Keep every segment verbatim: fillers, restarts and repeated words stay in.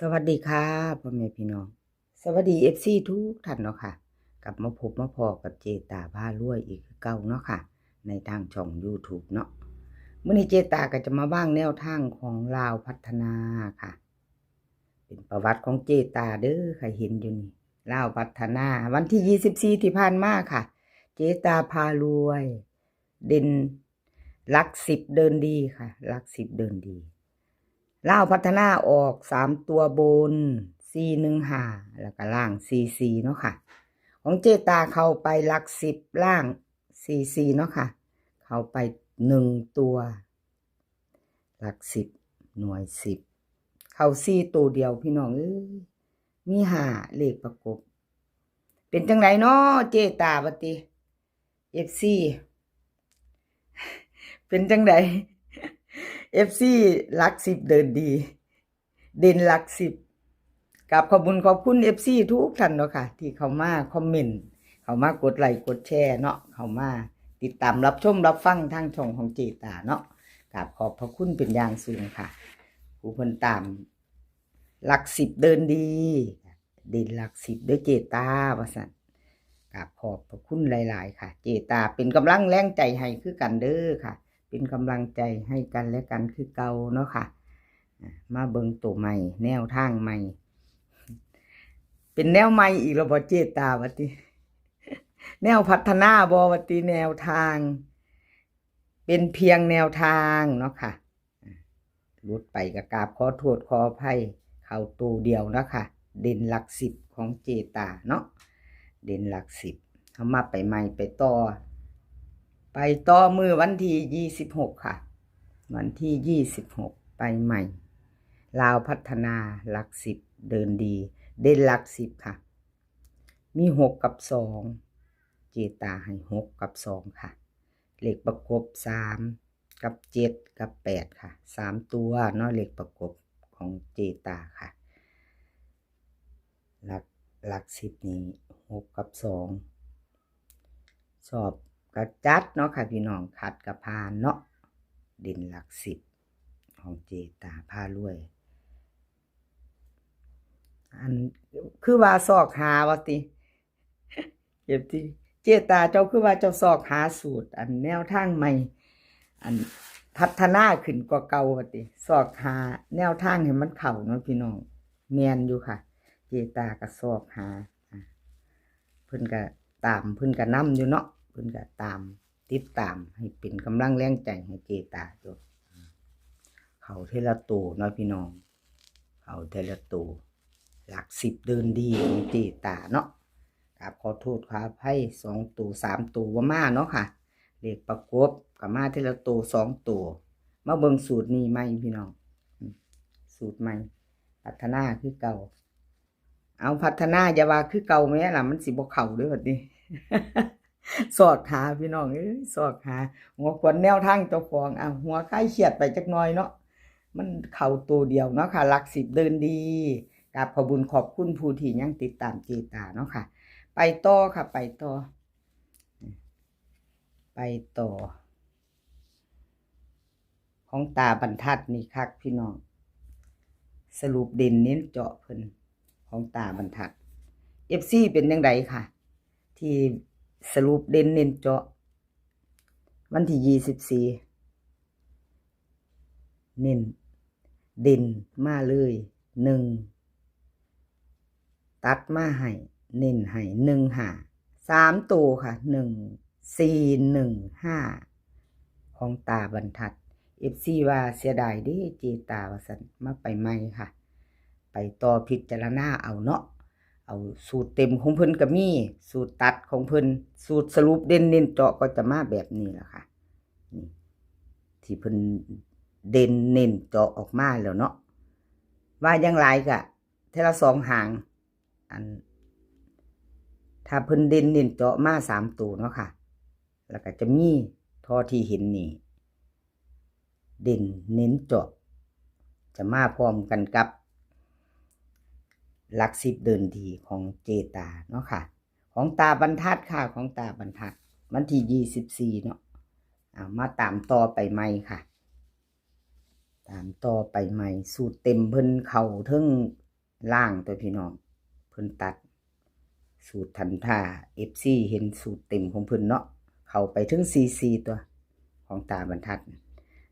สวัสดีค่ะ พ่อแม่พี่น้อง สวัสดี เอฟซี ทุกท่านเนาะค่ะ กลับมาพบมาพ้อกับเจตาพารวยอีกคือเก่าเนาะค่ะ ในทางช่อง YouTube เนาะ มื้อนี้เจตาก็จะมาวางแนวทางของลาวพัฒนาค่ะ เป็นประวัติของเจตาเด้อค่ะ เห็นอยู่นี่ ลาวพัฒนา วันที่ ยี่สิบสี่ ที่ผ่านมาค่ะ เจตาพารวย เด่นหลักสิบเดินดีค่ะ หลักสิบเดินดี ลาวพัฒนาออกสามตัวบน สี่หนึ่งห้า แล้วก็ล่าง สี่สี่ เนาะค่ะ ของเจตาเข้าไปหลักสิบล่าง สี่สี่ เนาะค่ะ เข้าไปหนึ่งตัว หลักสิบ หน่วยสิบ เข้าสี่ตัวเดียวพี่น้องเอ้ย มีห้าเลขประกบ เป็นจังไดน้อเจตาบัดนี้ เอฟซี เป็นจังได เอฟซี หลักสิบเดินดี เด่นหลักสิบ กราบขอบบุญขอบคุณ เอฟซี ทุกท่านเนาะค่ะ ที่เข้ามาคอมเมนต์ เข้ามากดไลค์กดแชร์เนาะ เข้ามาติดตามรับชมรับฟังทางช่องของเจตาเนาะ กราบขอบพระคุณเป็นอย่างสูงค่ะ ผู้เพิ่นตามหลักสิบเดินดี เด่นหลักสิบเด้อเจตา ว่าซั่น กราบขอบพระคุณหลายๆค่ะ เจตาเป็นกำลังแรงใจให้คือกันเด้อค่ะ เป็นกำลังใจให้กันและกันคือเก่าเนาะค่ะ อ่ะ มาเบิ่งตัวใหม่ แนวทางใหม่ เป็นแนวใหม่อีกแล้วบ่เจตา ว่าติ แนวพัฒนาบ่ ว่าติ แนวทาง เป็นเพียงแนวทางเนาะค่ะ อ่ะ หลุดไปก็กราบขอโทษขออภัย เข้าตัวเดียวเนาะค่ะ เด่นหลักสิบของเจตาเนาะ เด่นหลักสิบ เอามาไปใหม่ไปต่อ ไปต่อมื้อวันที่ ยี่สิบหกค่ะ วันที่ ยี่สิบหก ไปใหม่ ลาวพัฒนาหลักสิบเดินดี เด่นหลักสิบค่ะ มีหกกับสอง เจตาให้หกกับสองค่ะ เลขประกบสามกับเจ็ดกับแปดค่ะ สามตัวเนาะ เลขประกบของเจตาค่ะ หลัก หลักสิบนี่หกกับสอง สอบกะจัดเนาะค่ะพี่น้อง คัดกะผ่านเนาะ เด่นหลักสิบของเจตาพารวย อัน คือว่าซอกหาว่าติ เอฟซี เจตาเจ้าคือว่าเจ้าซอกหาสูตร อันแนวทางใหม่ อันพัฒนาขึ้นกว่าเก่าว่าติ ซอกหาแนวทางให้มันเข้าเนาะพี่น้อง แม่นอยู่ค่ะ เจตาก็ซอกหา อ่ะ เพิ่นก็ตาม เพิ่นก็นำอยู่เนาะ เพิ่นก็ตาม ติดตามให้เป็นกำลังแรงใจให้เจตาอยู่ เข้าทีละตัวเนาะพี่น้อง เข้าทีละตัว หลักสิบเดินดีของเจตาเนาะ กราบขอโทษขออภัย สองตัว สามตัวบ่มาเนาะค่ะ เลขประกบก็มาทีละตัว สองตัว มาเบิ่งสูตรนี้ใหม่พี่น้อง อืม สูตรใหม่ พัฒนาคือเก่า เอาพัฒนาอย่าว่าคือเก่าแม่ล่ะ มันสิบ่เข้าเด้อบัดนี้ ซอกหาพี่น้องเอ้ย ซอกหา หัวขวัญแนวทางเจ้าของ อ่ะ หัวคลายเครียดไปจักหน่อยเนาะ มันเข้าตัวเดียวเนาะค่ะ หลักสิบเดินดี กราบขอบบุญขอบคุณผู้ที่ยังติดตามเจตาเนาะค่ะ ไปต่อค่ะ ไปต่อ ไปต่อ ของตาบรรทัดนี่คักพี่น้อง สรุปเด่นเน้นเจาะเพิ่น ของตาบรรทัด เอฟซี เป็นจังไดค่ะ ที่สรุปเด่นเน้นเจาะ วันที่ ยี่สิบสี่ เน้นเด่นมาเลย หนึ่ง ตัดมาให้ เน้นให้ หนึ่งห้า สามตัวค่ะ หนึ่งสี่หนึ่งห้า ของตาบรรทัด เอฟซี ว่าเสียดายเด้เจตา ว่าซั่น มาไปใหม่ค่ะ ไปต่อพิจารณาเอาเนาะ เอาสูตรเต็มของเพิ่นก็มี สูตรตัดของเพิ่น สูตรสรุปเด่นเน้นเจาะก็จะมาแบบนี้ล่ะค่ะ นี่ ที่เพิ่นเด่นเน้นเจาะออกมาแล้วเนาะ ว่าอย่างหลายก็เทื่อละสองหาง อัน ถ้าเพิ่นเด่นเน้นเจาะมาสามตัวเนาะค่ะ แล้วก็จะมีเท่าที่เห็นนี่ เด่นเน้นเจาะ จะมาพร้อมกันกับ หลักสิบเดินดีของเจตาเนาะค่ะ ของตาบรรทัดค่ะ ของตาบรรทัด วันที่ ยี่สิบสี่ เนาะ เอามาตามต่อไปใหม่ค่ะ ตามต่อไปใหม่ สูตรเต็มเพิ่นเข้าเทิง ล่างตัวพี่น้อง เพิ่นตัดสูตรทันท่า เอฟซี เห็นสูตรเต็มของเพิ่นเนาะ เข้าไปถึงสี่สี่ตัวของตาบรรทัด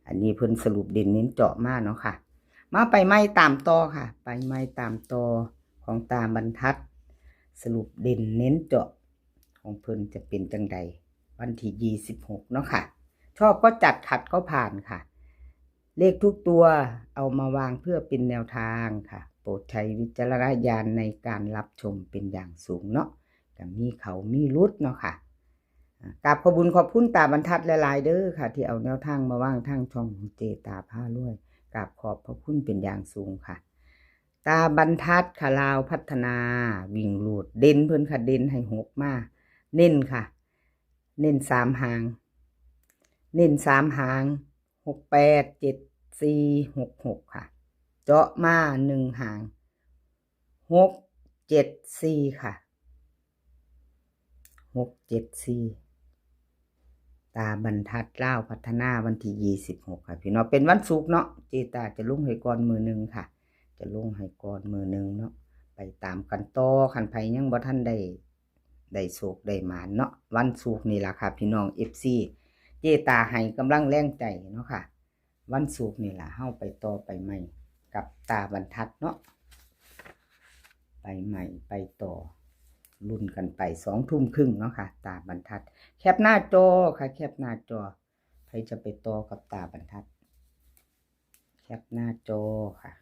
อันนี้เพิ่นสรุปเด่นเน้นเจาะมาเนาะค่ะ มาไปไม้ตามต่อค่ะ ไปไม้ตามต่อของตาบรรทัด สรุปเด่นเน้นเจาะของเพิ่นจะเป็นจังใด วันที่ยี่สิบหกเนาะค่ะ ชอบก็จัด ขัดก็ผ่านค่ะ เลขทุกตัวเอามาวางเพื่อเป็นแนวทางค่ะ โปรดใช้วิจารณญาณในการรับชมเป็นอย่างสูงเนาะ ก็มีเข้ามีหลุดเนาะค่ะ อ่ากราบขอบบุญขอบคุณตาบรรทัดหลายๆเด้อค่ะ ที่เอาแนวทางมาวางทางช่องของเจตาพารวย กราบขอบพระคุณเป็นอย่างสูงค่ะ ตาบรรทัดค่ะ ลาวพัฒนา วิ่งรูดเด่นเพิ่นค่ะ เด่นให้หกมา เน้นค่ะ เน้นสามหาง เน้นสามหาง หกแปด เจ็ดสี่ หกหก ค่ะ เจาะมาหนึ่งหาง หกเจ็ดสี่ ค่ะ หกเจ็ดสี่ ตาบรรทัดลาวพัฒนาวันที่ยี่สิบหกค่ะ พี่น้อง เป็นวันศุกร์เนาะ เจตาจะลงให้ก่อนมื้อหนึ่งค่ะ จะลงให้ก่อนมื้อหนึ่งเนาะ ไปตามกันต่อ คันไผยังบ่ทันได้ ได้โชคได้หมานเนาะ วันศุกร์นี่ล่ะค่ะ พี่น้อง เอฟซี เจตาให้กำลังแรงใจเนาะค่ะ วันศุกร์นี่ล่ะ เฮาไปต่อไปใหม่กับตาบรรทัดเนาะ ไปใหม่ไปต่อ ลุ้นกันไปสองทุ่มครึ่งเนาะค่ะ ตาบรรทัด แคปหน้าจอค่ะ แคปหน้าจอ ใครจะไปต่อกับตาบรรทัด แคปหน้าจอค่ะ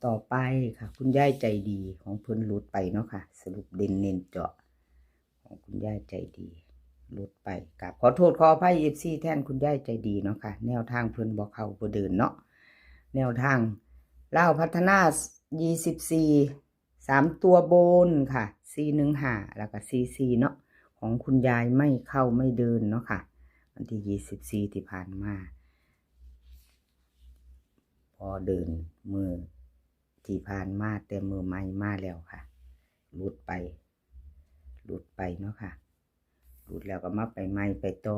ต่อไปค่ะ คุณยายใจดีของเพิ่นหลุดไปเนาะค่ะ สรุปเด่นเน้นเจาะของคุณยายใจดี หลุดไป กราบขอโทษขออภัย เอฟซี แทนคุณยายใจดีเนาะค่ะ แนวทางเพิ่นบ่เข้าบ่เดินเนาะ แนวทางลาวพัฒนา ยี่สิบสี่ สามตัวบนค่ะ สี่หนึ่งห้า แล้วก็ สี่สี่ เนาะ ของคุณยายไม่เข้าไม่เดินเนาะค่ะ วันที่ยี่สิบสี่ที่ผ่านมา พอเดินมื้อที่ผ่านมา แต่มื้อใหม่มาแล้วค่ะ หลุดไป หลุดไปเนาะค่ะ หลุดแล้วก็มาไปใหม่ไปต่อ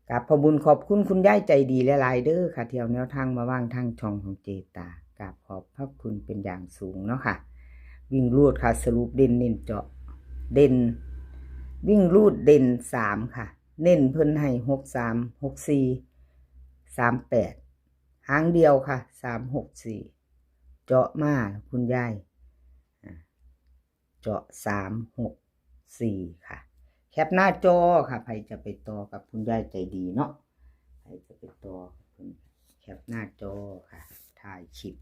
กราบขอบบุญขอบคุณคุณยายใจดีหลายๆเด้อค่ะ ที่เอาแนวทางมาวางทางช่องของเจตา กราบขอบพระคุณเป็นอย่างสูงเนาะค่ะ วิ่งรูดค่ะ สรุปเด่นเน้นเจาะ เด่น วิ่งรูดเด่นสามค่ะ เน้นเพิ่นให้หกสาม หกสี่ สามแปด หางเดียวค่ะ สามหกสี่ เจาะมาคุณยาย อ่า เจาะสามหกสี่ค่ะ แคปหน้าจอค่ะ ใครจะไปต่อกับคุณยายใจดีเนาะ ใครจะไปต่อกับคุณ แคปหน้าจอค่ะ ถ่ายคลิป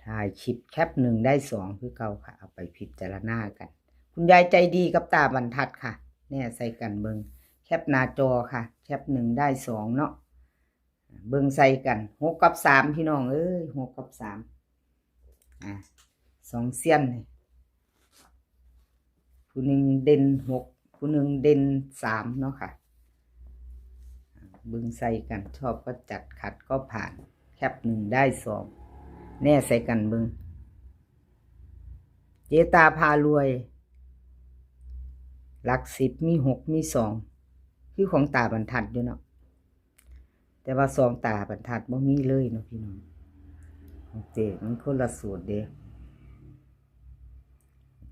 ถ่ายคลิป แคปหนึ่งได้สองคือเก่าค่ะ เอาไปพิจารณากัน คุณยายใจดีกับตาบรรทัดค่ะ แน่ใส่กันเบิ่ง แคปหน้าจอค่ะ แคปหนึ่งได้สองเนาะ เบิ่งใส่กัน หกกับสาม พี่น้องเอ้ย หกกับสาม อ่ะ สองเซียนนี่ ผู้หนึ่งเด่นหก ผู้หนึ่งเด่นสามเนาะค่ะ เบิ่งใส่กัน ชอบก็จัด ขัดก็ผ่าน แคปหนึ่งได้สอง แน่ใส่กันเบิ่ง เจตาพารวย หลักสิบมีหกมีสอง คือของตาบรรทัดอยู่เนาะ แต่ว่าสองตาบรรทัดบ่มีเลยเนาะพี่น้อง ของเจมันคนละสูตรเด้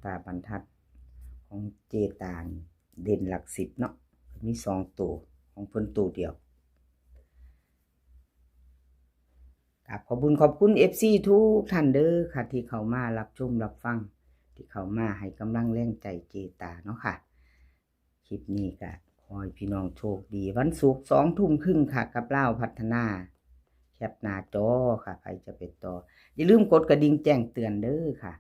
ตาบรรทัดของเจตานี่เด่นหลักสิบเนาะ มีสองตัว ของเพิ่นตัวเดียว กราบขอบบุญขอบคุณ เอฟซี ทุกท่านเด้อค่ะ ที่เข้ามารับชมรับฟัง ที่เข้ามาให้กำลังแรงใจเจตาเนาะค่ะ คลิปนี้ก็ขอให้พี่น้องโชคดี วันศุกร์สองทุ่มครึ่งค่ะ กับลาวพัฒนา แคปหน้าจอค่ะ ใครจะไปต่อ อย่าลืมกดกระดิ่งแจ้งเตือนเด้อค่ะ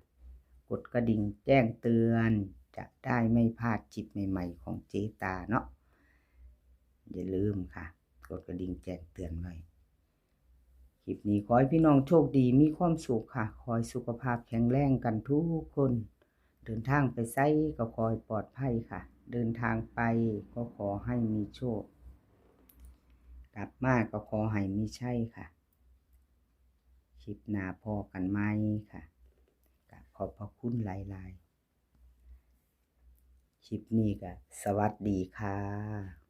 กดกระดิ่งแจ้งเตือน จะได้ไม่พลาดคลิปใหม่ๆของเจตาเนาะ อย่าลืมค่ะ กดกระดิ่งแจ้งเตือนไว้ คลิปนี้ขอให้พี่น้องโชคดีมีความสุขค่ะ ขอให้สุขภาพแข็งแรงกันทุกคน เดินทางไปไสก็ขอให้ปลอดภัยค่ะ เดินทางไปก็ขอให้มีโชค กลับมาก็ขอให้มีชัยค่ะ คลิปหน้าพ้อกันใหม่ค่ะ กราบขอบพระคุณหลายๆ คลิปนี้ก็สวัสดีค่ะ